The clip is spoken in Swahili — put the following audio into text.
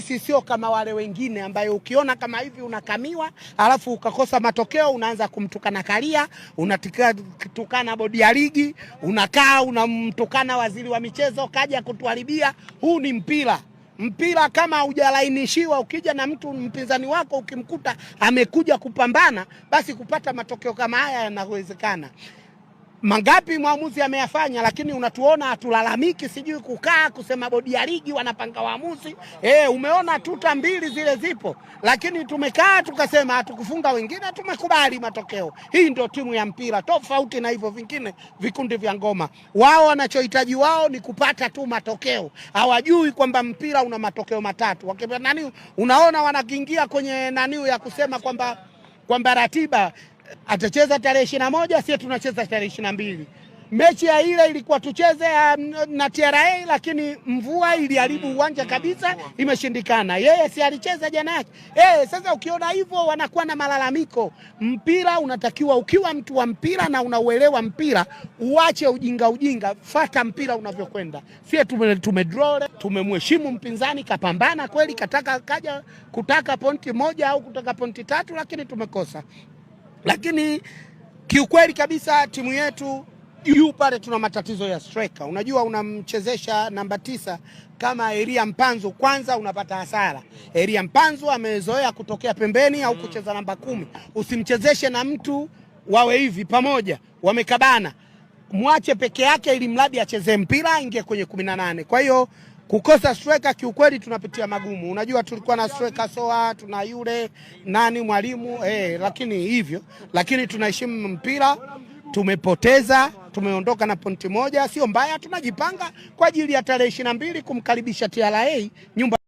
Sisi sio kama wale wengine ambayo ukiona kama hivi unakamiwa, alafu ukakosa matokeo unaanza kumtukana Karia, unatukana bodi ya ligi, unakaa unamtukana waziri wa michezo kaja kutuharibia. Huu ni mpira. Mpira kama hujalainishiwa, ukija na mtu mpinzani wako ukimkuta amekuja kupambana, basi kupata matokeo kama haya yanawezekana. Mangapi mwamuzi ameyafanya, lakini unatuona hatulalamiki, sijui kukaa kusema bodi ya ligi wanapanga waamuzi. Umeona tuta mbili zile zipo, lakini tumekaa tukasema hatukufunga wengine, tumekubali matokeo. Hii ndio timu ya mpira, tofauti na hivyo vingine vikundi vya ngoma. Wao wanachohitaji wao ni kupata tu matokeo, hawajui kwamba mpira una matokeo matatu. Wakipa nani, unaona wanakiingia kwenye nani ya kusema kwamba ratiba atacheza tarehe 21, sisi tunacheza tarehe 22. Mechi ya ile ilikuwa tucheze na TRA, lakini mvua iliharibu uwanja kabisa, imeshindikana. Yeye si alicheza jana yake. Sasa ukiona hivyo wanakuwa na malalamiko. Mpira unatakiwa ukiwa mtu wa mpira na unauelewa mpira, uache ujinga ujinga, fata mpira unavyokwenda. Sie tumedraw, tumemheshimu mpinzani, kapambana kweli, kataka kaja kutaka pointi moja au kutaka pointi tatu, lakini tumekosa. Lakini kiukweli kabisa timu yetu juu pale tuna matatizo ya striker. Unajua, unamchezesha namba 9 kama Elia Mpanzu, kwanza unapata hasara. Elia Mpanzu amezoea kutokea pembeni au kucheza namba 10. Usimchezeshe na mtu wawe hivi pamoja, wamekabana, mwache peke yake ili mradi acheze mpira aingie kwenye 18. Kwa hiyo kukosa striker kiukweli tunapitia magumu. Unajua tulikuwa na striker Soa, tuna yule nani mwalimu lakini hivyo, lakini tunaheshimu mpira. Tumepoteza, tumeondoka na pointi moja, sio mbaya. Tunajipanga kwa ajili ya tarehe 22 kumkaribisha TRA nyumba.